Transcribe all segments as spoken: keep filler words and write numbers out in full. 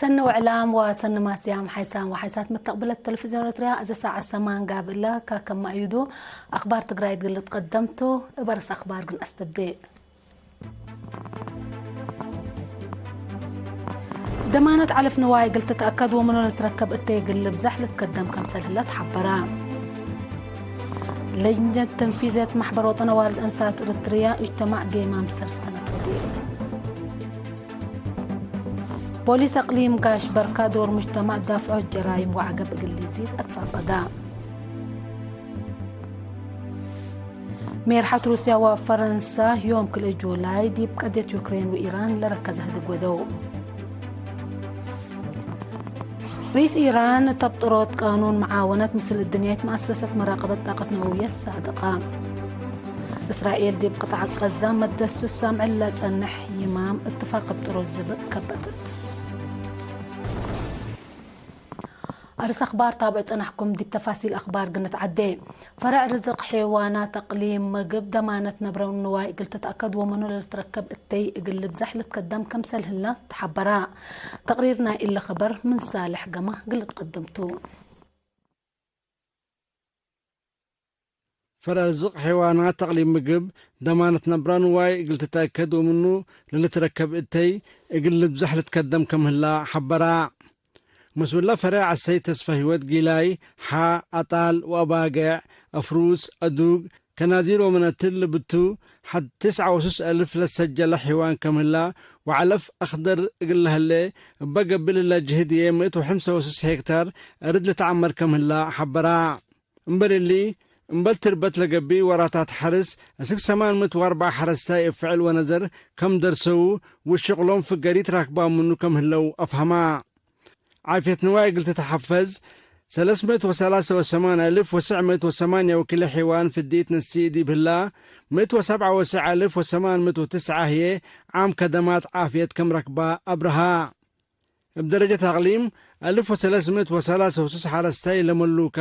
ሰኒ ወዕላም ወሰኒ ማስያም ሓይሳም ወሓይሳት መተቅብለት ተለፍዝዮን ኤረትርያ፣ እዚ ሳዐት ሰማን ጋብእ እለ። ካከም መአዩዱ አክባር ትግራይ እግል ልትቀደምቱ፣ እበ ርእስ አክባር ግን አስተብዴ። ደማነት ዐለፍ ንዋይ እግል ትትአከድ ወምኑ ልትረከብ እተይ እግል ልብዘሕ ልትከደም ከምሰል ህለ ተሐበረ። ለጅነት ተንፊዝየት መሕበር ወጠን አዋልድ አንሳት ኤረትርያ፣ እጅትማዕ ጌማም ሰር ሰነት ወዴት። ፖሊስ አቅሊም ጋሽ በርካ ዶር ሙጅተማዕ ዳፍዖት ጀራይም ወዐገብ እግል ሊዚድ አትፋቀዳ። ሜርሐት ሩስያ ወፈረንሳ ዮም ክልኤ ጁላይ ዲብ ቀድየት ዩክሬን ወኢራን ለረከዘ ህድግ ወደው። ርኢስ ኢራን፣ ተብጥሮት ቃኑን መዓወነት ምስል እድንያይት መአሰሰት መራቀበት ጣቀት ነወውየት ሳድቀ። እስራኤል ዲብ ቅጣዕ ቀዛ መደሱስ ሳምዕል ለጸንሕ ይማም እትፋቅ እብ ጥሮት ዝብእ ከበተት። አርስ አክባር ታብዕ ጸናሕኩም፣ ዲብ ተፋሲል አክባር ግንትዓዴ። ፈረዕ ርዝቅ ሔዋናት አቅሊም ምግብ ደማነት ነብረውን ንዋይ እግል ትትአከድ ወምኑ ለልትረከብ እተይ እግል ልብዘሕ ልትከደም ከምሰል ህለ ተሐበራ። ተቅሪር ናይ እለ ከበር ምን ሳልሕ ገማ እግል ልትቀድም ቱ። ፈረዕ ርዝቅ ሔዋናት አቅሊም ምግብ ደማነት ነብረ ንዋይ እግል ትትአከድ ወምኑ ለልትረከብ እተይ እግል ልብዘሕ ልትከደም ከም ህላ ሐበራ። መስኡለ ፈሬዕ አሰይድ ተስፈ ህይወት ጊላይ፣ ሐ፣ አጣል ወአባግዕ፣ አፍሩስ፣ አዱግ፣ ከናዚር ወመነትል ልብቱ፣ ሐድ ትስዐ ወሱስ አልፍ ለትሰጀለ ሔዋን ከም ህላ ወዐለፍ አክደር እግል ለህሌ እበ ገብእ ለህላ ጅህድዬ ምእት ወሐምሰ ወሱስ ሄክታር አርድ ልትዐመር ከም ህላ ሐበራ። እምበል እሊ፣ እምበል ትርበት ለገብእ ወራታት ሐርስ፣ እስክ ሰማን ምእት ወአርበዕ ሐረስታይ እብ ፍዕል ወነዘር ከም ደርሰው ወሽቅሎም ፍገሪት ራክባም ምኑ ከም ህለው አፍሀማ። ዓፍየት ንዋይ እግል ትትሐፈዝ፣ ሰለስ ምእት ወሰላሰ ወሰማን አልፍ ወስዕ ምእት ወሰማንያ ወክልኤ ሔዋን ፍዲት ነስእ ዲብ ህላ፣ ምእት ወሰብዓ ወስዕ አልፍ ወሰማን ምእት ወትስዓ ህዬ ዓም ከደማት ዓፍየት ከም ረክባ አብርሃ። እብ ደረጀት አቅሊም፣ አልፍ ወሰለስ ምእት ወሰላሰ ወሱስ ሐረስታይ ለመሉከ፣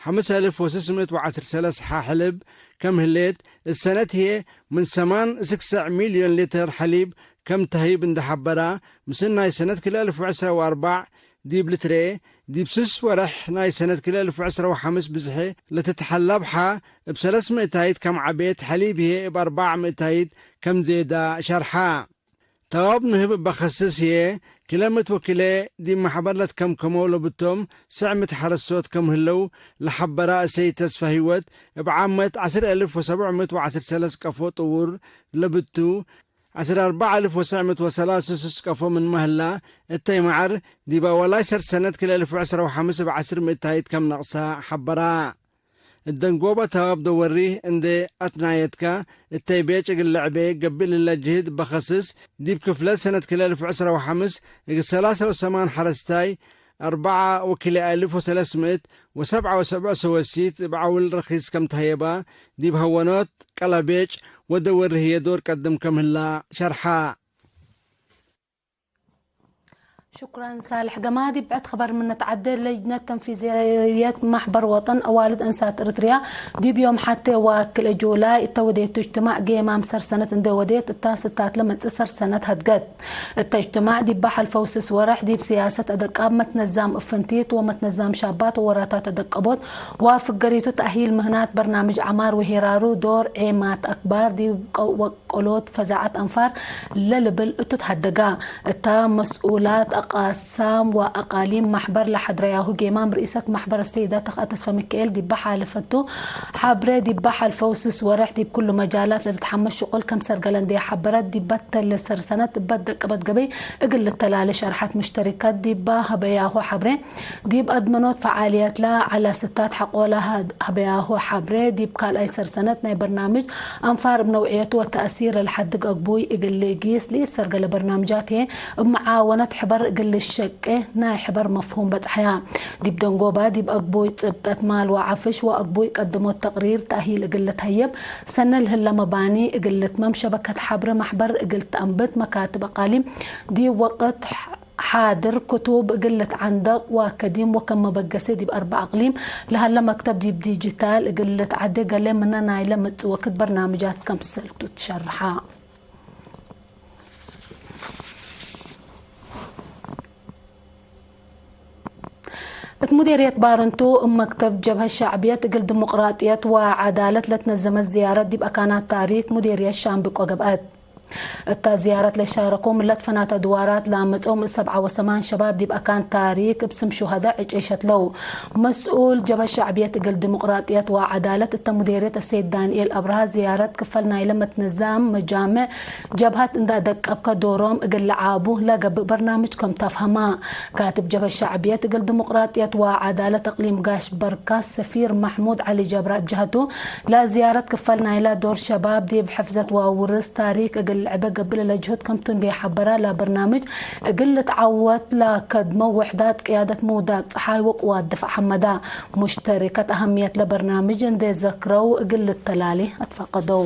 ሐምስ አልፍ ወስስ ምእት ወዐስር ሰለስ ሐ ሕልብ ከም ህሌት፣ እሰነት ህዬ ምን ሰማን እስክ ሰዕ ሚልዮን ሊተር ሐሊብ ከም ተህይብ እንዴ ሐበራ፣ ምስል ናይ ሰነት ክልኤ አልፍ ወዕስራ ወአርበዕ ዲብ ልትሬ፣ ዲብ ስስ ወሬሕ ናይ ሰነት ክልኤ አልፍ ወዕስራ ወሐምስ ብዝሒ ለትትሐለብ ሐ፣ እብ ሰለስ ምእታይት ከም ዐቤት፣ ሐሊብ ህዬ እብ አርበዕ ምእታይት ከም ዜዳ ሸርሐ። ተዋብ ንህብ እበ ከስስ ህዬ፣ ክለ ምእት ወክልኤ ዲብ መሕበር ለትከምከመው ለብቶም ሰዕ ምእት ሐረሶት ከም ህለው ለሐበራ እሰይድ ተስፈ ህይወት፣ እብ ዓመት ዐስር አልፍ ወሰብዕ ምእት ወዐስር ሰለስ ቀፎ ጥውር ለብቱ፣ ዐስር አርበዕ አልፍ ወሰዕ ምእት ወሰላስ ሱስ ቀፎ ምንመ ህላ፣ እተይ መዓር ዲብ አወላይ ሰር ሰነት ክልኤ አልፍ ወዕስራ ወሐምስ እብ ዐስር ምእታይት ከም ነቅሳ ሐበራ። እደንጎበ ተዋብ ደወሪህ እንዴ አትናየትከ፣ እተይ ቤጭ እግል ለዕቤ ገብእ ልለ ጅህድ በከስስ፣ ዲብ ክፍለት ሰነት ክልኤ አልፍ ወዕስራ ወሐምስ እግል ሰላሰ ወሰማን ሐረስታይ፣ አርበዓ ወክልኤ አልፍ ወሰለስ ምእት ወሰብዓ ወሰብዕ ሰወሲት እብ ዐውል ረኪስ ከም ተህየባ፣ ዲብ ሀወኖት፣ ቀለቤጭ ወደወርህዬ ዶር ቀድም ከም ህላ ሸርሐ። ሹክረን ሳልሕ ገማዲ። ብዕድ ኸበር ምን ነትዓዴ፣ ለጅነት ተንፊዝየት ማሕበር ወጠን አዋልድ አንሳት ኤረትርያ ዲብ ዮም ሐቴ ወክልኤ ጁላይ እተ ወዴቱ እጅትማዕ ጌማም ሰር ሰነት እንዴ ወዴት እታ ስታት ለመጽእ ሰር ሰነት ሀድገት። እተ እጅትማዕ ዲበ ሐልፈው ስስ ወረሕ ዲብ ስያሰት አደቃብ፣ መትነዛም እፍንቲት ወመትነዛም ሻባት ወወራታት አደቀቦት ወፍገሪቱ ተእሂል ምህናት በርናምጅ ዐማር ወሄራሩ ዶር ዔማት አክባር ዲብ ቀው-፣ ወቀሎት ፈዛዐት አንፋር ለልብል እቱ ተሀደጋ። እታ መስኡላት አቃሳም ወአቃሊም ማሕበር ለሐድረያሁ ጌማም ርኢሰት ማሕበር አሰይዳ ተክአ ተስፈ ሚካኤል ዲበ ሓለፈቱ ሐብሬ ዲበ ሐልፈው ስስ ወረሕ ዲብ ኩሉ መጃላት ለልትሐመስ ሽቁል ከም ሰርገለ እንዴ ሐበረት፣ ዲበ ተለ ሰር ሰነት እበ ደቅበት ገበይ እግል ልተላሌ ሸርሐት ሙሽተሪከት ዲበ ሀበያሁ ሐብሬ፣ ዲብ አድመኖት ፈዓልየትለ ዐለ ስታት ሐቆለ ሀ-፣ ሀበያሁ ሐብሬ፣ ዲብ ካልኣይ ሰር ሰነት ናይ በርናምጅ አንፋር እብ ነውዕየቱ ወተአሲር ለልሐድግ አግቡይ እግል ልእጊስ፣ ለኢሰርገለ በርናምጃት ህዬ እብ መዓወነት ሕበር እግል ልሸቄ ናይ ሕበር መፍሁም በጽሐያ። ዲብ ደንጎባ ዲብ አግቡይ ጽብጠት ማል ወዐፍሽ ወአግቡይ ቀድሞት ተቅሪር ተእሂል እግል ልትሀየብ፣ ሰኒ ለህለ መባኒ እግል ልትመም፣ ሸበከት ሐብሬ ማሕበር እግል ተአንብት፣ መካትብ አቃሊም ዲብ ወቅት ሓድር ክቱብ እግል ልትዐንደቅ ወአከዲም ወከም መበገሲ ዲብ አርበዕ አቅሊም ለሀለ መክተብ ዲብ ዲጂታል እግል ልትዐዴ ገሌ ምነ ናይለ መጽእ ወክድ በርናምጃት ከምሰልቱ ትሸርሐ። እት ሙዴርየት ባረንቱ፣ እብ መክተብ ጀብሀት ሸዕብየት እግል ዲሞቅራጥየት ወዐዳለት ለትነዘመት ዝያረት ዲብ አካናት ታሪክ ሙዴርየት ሻምብቆ ገብአት። እታ ዝያረት ለሻረኮ ምለት ፈናት አድዋራት ለአመጸው ምን ሰብዓ ወሰማን ሸባብ ዲብ አካን ታሪክ እብ ስም ሹሀዳእ ዕጨይ ሸትለው። መስኡል ጀብሀት ሸዕብየት እግል ዲሞቅራጥየት ወዐዳለት እተ ሙዴርየት አሰይድ ዳንኤል አብርሃ ዝያረት ክፈል ናይለ መትነዛም መጃምዕ ጀብሀት እንዳ ደቀብከ ዶሮም እግል ለዓቡ ለገብእ በርናምጅ ከም ተፍሀማ። ካትብ ጀብሀት ሸዕብየት እግል ዲሞቅራጥየት ወዐዳለት እቅሊም ጋሽ በርካ ሰፊር መሕሙድ ዐሊ ጀብራ እብ ጀሀቱ፣ ለዝያረት ክፈል ናይላ ዶር ሸባብ ዲብ ሕፍዘት ወውርስ ታሪክ እግል ልዕበ ገብእ ለለጅሁድ ከምቱ እንዴ ሐበራ፣ ለበርናምጅ እግል ልትዓወት ለከድመው ውሕዳት ቅያደት ምውዳቅ ጸሓይ ወቅዋት ድፍዕ ሐመዳ፣ ሙሽተሪከት አሀምየት ለበርናምጅ እንዴ ዘክረው እግል ልተላሌ አትፈቀደው።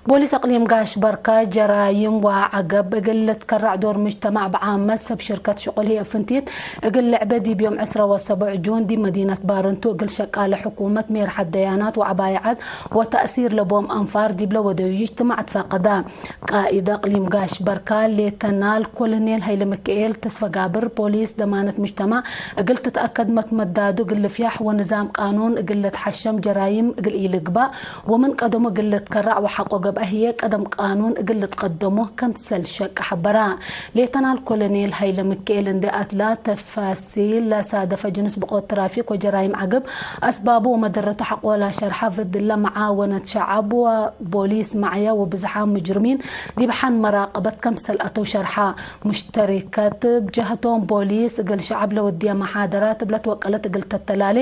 ቦሊስ አቅሊም ጋሽ በርካ፣ ጀራይም ወዐገብ እግል ልትከረዕ ዶር ሙጅተማዕ ብዓመት ሰብ ሽርከት ሽቁል ህዬ ፍንቲት እግል ልዕበ ዲብ ዮም ዕስረ ወሰቡዕ ጁን ዲብ መዲነት ባረንቱ እግል ሸቃለ ሕኩመት ሜርሐት ደያናት ወዐባይ ዐድ ወተእሲር ለቦም አንፋር ዲብለ ወደዩ እጅትማዕ ትፋቀዳ። ቃኢድ አቅሊም ጋሽ በርካ ሌተናል ኮሎኔል ሀይለሚካኤል ተስፈጋብር፣ ፖሊስ ደማነት ሙጅተማዕ እግል ትትአከድ መትመዳዱ እግል ልፍያሕ ወንዛም ቃኑን እግል ልትሐሸም ጀራይም እግል ኢልግባእ ወምን ቀደሙ እግል ልትከራዕ ወሐቆ ገብአ ህዬ ቀደም ቃኑን እግል ልትቀደሞ ከምሰል ሸቅ ሐበራ። ሌተናል ኮሎኔል ሀይለሚካኤል እንዴ አትላ ተፋሲል ለሳደፈ ጅንስ ብቆት ትራፊክ ወጀራይም ዐግብ አስባቡ ወመደረቱ ሐቆ ለሸርሐ፣ ፍድለ መዓወነት ሸዐብ ወቦሊስ መዕያ ወብዝሓም ምጅርሚን ዲብ ሐን መራቀበት ከምሰል አተው ሸርሐ። ሙሽተሪከት ብጀህቶም ቦሊስ እግል ሸዐብ ለወድየ መሓደራት እብ ለትወቀለት እግል ተተላሌ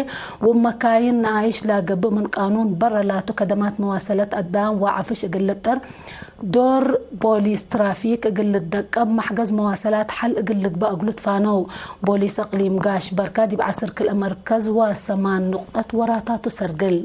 ወመካይን ነኣይሽ ለገብእ ምን ቃኑን በረ ላቱ ከደማት መዋሰለት አዳም ወዐፍሽ እግል ልብጠር ዶር ቦሊስ ትራፊክ እግል ልትደቀብ፣ መሕገዝ መዋሰላት ሐል እግል ልግበእ እግሉ ትፋነው። ቦሊስ እቅሊም ጋሽ በርካ ዲብ ዐስር ክልኤ መርከዝ ወሰማን ኑቅጠት ወራታቱ ሰርግል።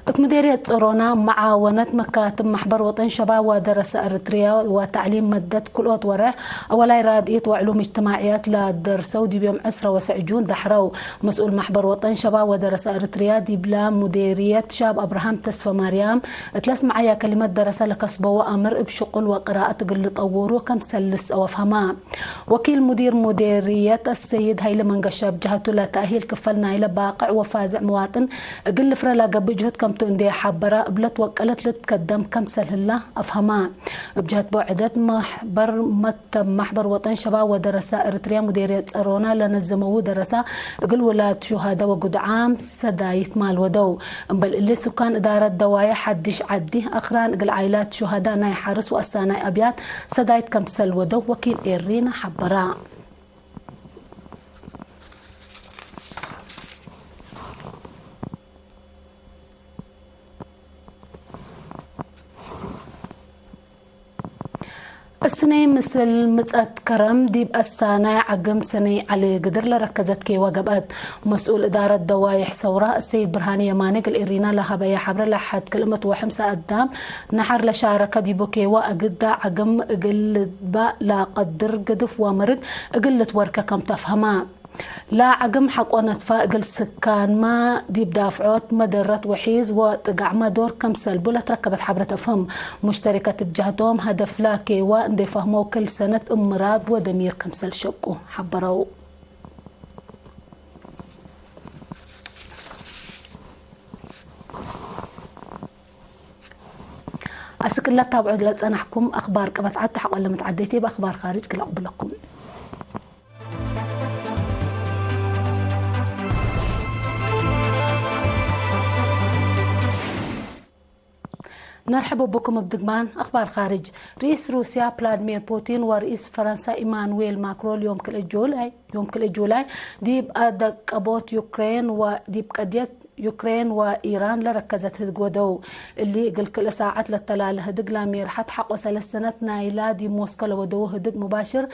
እት ሙዴርየት ጸሮና መዓወነት መካትብ ማሕበር ወጠን ሸባብ ወደረሰ እርትርያ ወተዕሊም መደት ክልኦት ወሬሕ አወላይ ራድኢት ወዕሉም እጅትማዕያት ለደርሰው ዲብ ዮም ዕስረ ወሰዕ ጁን ደሕረው። መስኡል ማሕበር ወጠን ሸባብ ወደረሰ እርትርያ ዲብላ ሙዴርየት ሻብ አብርሃም ተስፈማርያም እት ለስመዐያ ከሊመት ደረሰ ለከስበዎ አምር እብ ሽቁል ወቅራአት እግል ልጠውሩ ከምሰል ልስአው አፍሀማ። ወኪል ሙዲር ሙዴርየት አሰይድ ሀይለ መንገሻ እብ ጀሀቱ ለተእሂል ክፈል ናይለ ባቅዕ ወፋዝዕ መዋጥን እግል ልፍረ ለገብእ ጅሁድ ከምቱ እንዴ ሐበራ፣ እብ ለትወቀለት ልትከደም ከምሰል ህላ አፍሀማ። እብ ጀሀት ብዕደት ማሕበር መክተብ ማሕበር ወጠን ሸባብ ወደረሳ እርትርያ ሙዴርየት ጸሮና ለነዘመዉ ደረሳ እግል ውላድ ሹሀደ ወጉድዓም ሰዳይት ማል ወደው። እምበል እሊ ሱካን እዳረት ደዋየ ሐዲሽ ዐዲ አክራን እግል ዓይላት ሹሀዳ ናይ ሐርስ ወአሳናይ አብያት ሰዳይት ከምሰል ወደው ወኪል ኤሪና ሐበራ። እስነይ ምስል ምጸት ከረም ዲብ አሳናይ ዐግም ሰነይ ዐሊ ግድር ለረከዘት ኬወ ገብአት። መስኡል እዳረት ደዋይሕ ሰውራ እሰይድ ብርሃኔ የማነ እግል ኤሪና ለሀበየ ሐብረ ለሐድ ክልእመት ወሐምሰ አዳም ነሐር ለሻረከ ዲቡ ኬወ አግዳ ዐግም እግል ልትባእ ለቀድር ግድፍ ወምርግ እግል ልትወርከ ከምቱ አፍሀማ። ለዐግም ሐቆ ነትፋ እግል ስካንመ ዲብ ዳፍዖት መደረት ወሒዝ ወጥጋዕመ ዶር ከምሰልቡ ለትረከበት ሐብረት አፍህም። ሙሽተሪከት እብ ጀህቶም ሀደፍላ ኬዋ እንዴ ፈህመው ክል ሰነት እብ ምራድ ወደሚር ከምሰል ሸቁ ሐበረው። አስክ ለታብዑ ለጸናሕኩም አክባር ቅበት ዐድ ተሐቆለ ምትዓደይቴ በአክባር ካርጅ ክል አቅብለኩም። ነርሕብ ብኩም እብ ድግማን አክባር ካርጅ። ርኢስ ሩስያ ፕላድሚር ፑቲን ወርኢስ ፈረንሳ ኢማኑዌል ማክሮን ዮም ክልኤ ጁላይ፣ ዮም ክልኤ ጁላይ ዲብ አደቀቦት ዩክሬን ወዲብ ቀድየት ዩክሬን ወኢራን ለረከዘት ህድግ ወደው። እሊ እግል ክልኤ ሳዐት ለተላለ ህድግ ላሜርሐት ሐቆ ሰለስ ሰነት ናይላ ዲብ ሞስኮ ለወደው ህድግ ሙባሽር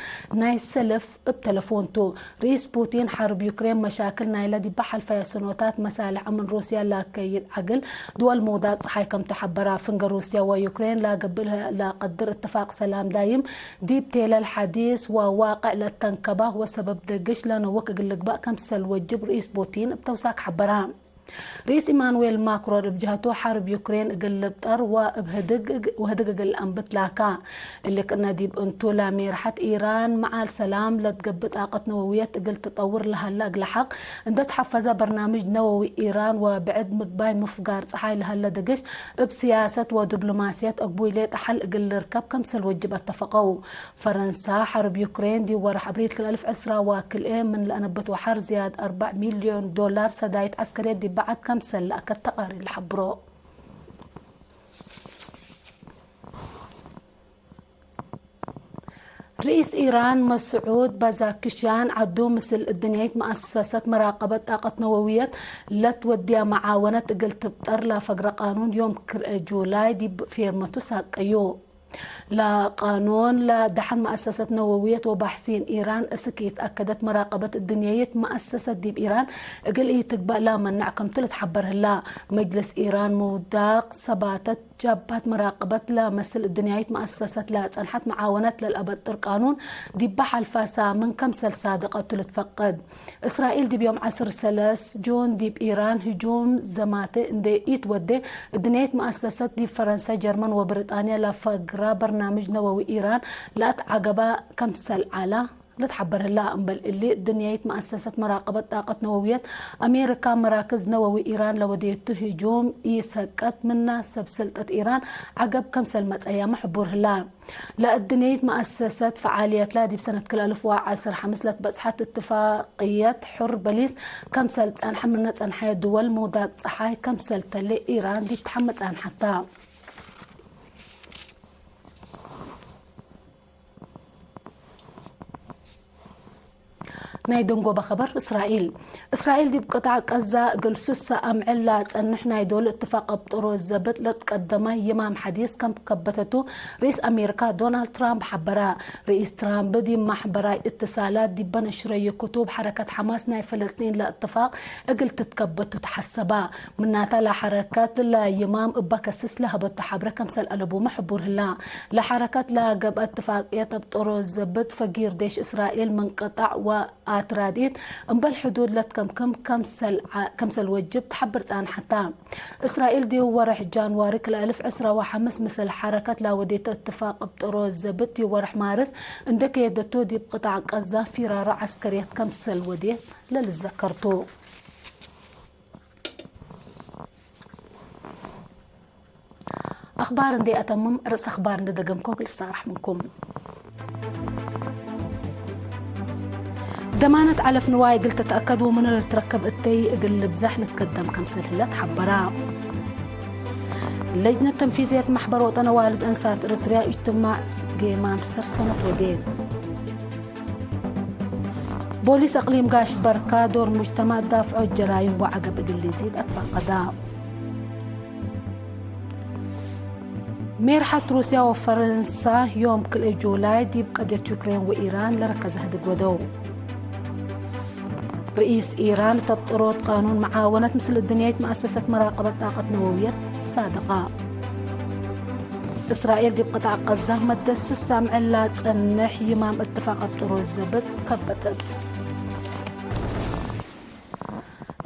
ናይ ሰልፍ እብ ተለፎን ቱ። ርኢስ ፑቲን ሐርብ ዩክሬን መሻክል ናይለ ዲበ ሐልፈየ ሰኖታት መሳልሕ አምን ሩስያ ለአከይድ ዐግል ድወል ምውዳቅ ጸሓይ ከምቱ ሐበራ። ፍንገ ሩስያ ወዩክሬን ለገብእ ለቀድር እትፋቅ ሰላም ዳይም ዲብ ቴለል ሐዲስ ወዋቅዕ ለተንከባ ወሰበብ ደግሽ ለነውክ እግል ልግበእ ከምሰል ወጅብ ርኢስ ፑቲን እብ ተውሳክ ሐበራ። ርኢስ ኢማኑዌል ማክሮን እብ ጀህቱ፣ ሐርብ ዩክሬን እግል ልብጠር ወእብ ህድግ እግ-፣ ወህድግ እግል አንብት ላካ። እሊ ቅነ ዲብ እንቱ፣ ላሜርሐት ኢራን መዓል ሰላም ለትገብእ ጣቀት ነወውየት እግል ትጠውር ለሀለ እግለ ሐቅ እንዴ ተሐፈዘ፣ በርናምጅ ነወዊ ኢራን ወብዕድ ምግባይ ምፍጋር ጸሓይ ለሀለ ድግሽ፣ እብ ስያሰት ወዲብሎማስየት አግቡይ ሌጠ ሐል እግል ልርከብ ከምሰል ወጅብ አተፈቀው። ፈረንሳ፣ ሐርብ ዩክሬን ዲብ ወርሕ አብሪል ክልኤ አልፍ ዕስራ ወክልኤ ምን ለአነብት ወሐር ዝያድ አርበዕ ሚልዮን ዶላር ሰዳይት ዐስከርየት ዲብ በዐድ ከምሰል ለአከት ተቃሪር ለሐብሮ። ርኢስ ኢራን መስዑድ በዛክሽያን፣ ዐዱ ምስል እድንያይት መአሰሰት መራቀበት ጣቀት ነወውየት ለትወድያ መዓወነት እግል ትብጠር ለፈግረ ቃኑን ዮም ክርኤ ጁላይ ዲብ ፌርመቱ ሳቀዩ። ለቃኑን ለደሐን መአሰሰት ነወውየት ወባሕሲን ኢራን እስክ ኢትአከደት መራቀበት እድንያይት መአሰሰት ዲብ ኢራን እግል ኢትግበእ ለመንዕ ክምቱ ልትሐበር ህላ። መጅልስ ኢራን ምውዳቅ ሰባተት ጃብሀት መራቀበት ለመስል እድንያይት መአሰሰት ለጸንሐት መዓወነት ለልአበጥር ቃኑን ዲበ ሐልፈ ሳምን ከምሰል ሳድቀቱ ልትፈቀድ። እስራኤል ዲብ ዮም ዐስር ሰለስ ጁን ዲብ ኢራን ህጁም ዘማተ እንዴ ኢትወዴ፣ እድንያይት መአሰሰት ዲብ ፈረንሰ፣ ጀርመን ወብሪጣንየ ለፈግራ በርናምጅ ነወዊ ኢራን ለአትዐገባ ከምሰል ዐላ ልትሐበር ህላ። እምበል እሊ፣ እድንያይት መአሰሰት መራቀበት ጣቀት ነወውየት አሜሪካ፣ መራክዝ ነወዊ ኢራን ለወዴቱ ህጁም ኢሰቀት ምና ሰብ ሰልጠት ኢራን ዐገብ ከምሰል መጸያመ ሕቡር ህላ። ለእድንያይት መአሰሰት ፈዓልየትላ ዲብ ሰነት ክልኤ አልፍ ወዐስር ሐምስ ለትበጽሐት እትፋቅየት ሑር በሊስ ከምሰል ጸንሐ ምነ ጸንሐየ ድወል ምውዳቅ ጸሓይ ከምሰል ተሌ ኢራን ዲብ ተሐመ ጸንሐታ። ናይ ደንጎበ ኸበር እስራኤል። እስራኤል ዲብ ቅጣዕ ቀዛ እግል ሱሰ አምዕል ለጸንሕ ናይ ዶል እትፋቅ እብ ጥሮዝ ዘብጥ ለትቀደመ ይማም ሐዲስ ከም ከበተቱ ርኢስ አሜሪካ ዶናልድ ትራምፕ ሐበረ። ርኢስ ትራምፕ ዲብ ማሕበራይ እትሳላት ዲብ በነሽረዩ ክቱብ፣ ሐረከት ሐማስ ናይ ፍልስጢን ለእትፋቅ እግል ትትከበቱ ተሐሰበ። ምናተ ለሐረከት ለይማም እበ ከስስ ለሀበቱ ሐብረ ከምሰል አለቡመ ሕቡር ህላ። ለሐረከት ለገብአ እትፋቅየት እብ ጥሮዝ ዘብጥ ፈጊር ዴሽ እስራኤል ምን ቅጣዕ ወ አትራዲት እምበል ሕዱድ ለትከምክም ከምሰል ዐ-፣ ከምሰል ወጅብ ተሐብር ጸንሐታ። እስራኤል ዲብ ወርሕ ጃንዋሪ ክልኤ አልፍ ዕስራ ወሐምስ ምስል ሐረከት ላወዴተ እትፋቅ እብ ጥሮዝ ዘብጥ ዲብ ወርሕ ማርስ እንዴ ከየደቱ ዲብ ቅጣዕ ቀዛ ፊራሮ ዐስከርየት ከምሰል ወዴት ለልዘከርቱ። አኽባር እንዴ አተምም፣ ርእስ አኽባር እንዴ ደገምኮ እግል እሳረሕ ምንኩም። ደማነት ዐለፍ ንዋይ እግል ትትአከድ ወምኑ ልትረከብ እተይ እግል ልብዘሕ ልትከደም ከምሰል ህለ ተሐበራ። ለጅነት ተንፊዝየት መሕበር ወጠን አዋልድ አንሳት እርትርያ እጅትማዕ ጌማም ሰር ሰነት ወዴት። ቦሊስ አቅሊም ጋሽ በርካ ዶር ሙጅተማዕ ዳፍዖ ጀራይም ወዐገብ እግል ሊዚድ አትፋቀዳ። ሜርሐት ሩስያ ወፈረንሳ ዮም ክልኤ ጁላይ ዲብ ቀድየት ዩክሬን ወኢራን ለረከዘ ህድግ ወደው። ርኢስ ኢራን እት አብጥሮት ቃኑን መዓወነት ምስል እድንያይት መአሰሰት መራቀበት ጣቀት ነወውየት ሳድቃ። እስራኤል ዲብ ቅጣዕ ቀዛ መደት ሱሳ አምዕል ለጸንሕ ይማም እትፋቅ አብጥሮት ዘብጥ ከበተት።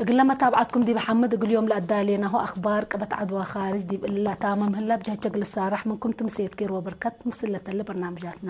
እግለ መታብዐትኩም ዲብ ሐምድ እግል ዮም ለአዳሌናሁ አኽባር ቅበት ዐድ ወካርጅ ዲብ እሊ ለታመም ህላ። ብጀህቼ እግል እሳረሕ ምንኩም ትምሴት ኬር ወበርከት ምስል ለተለ በርናምጃትና።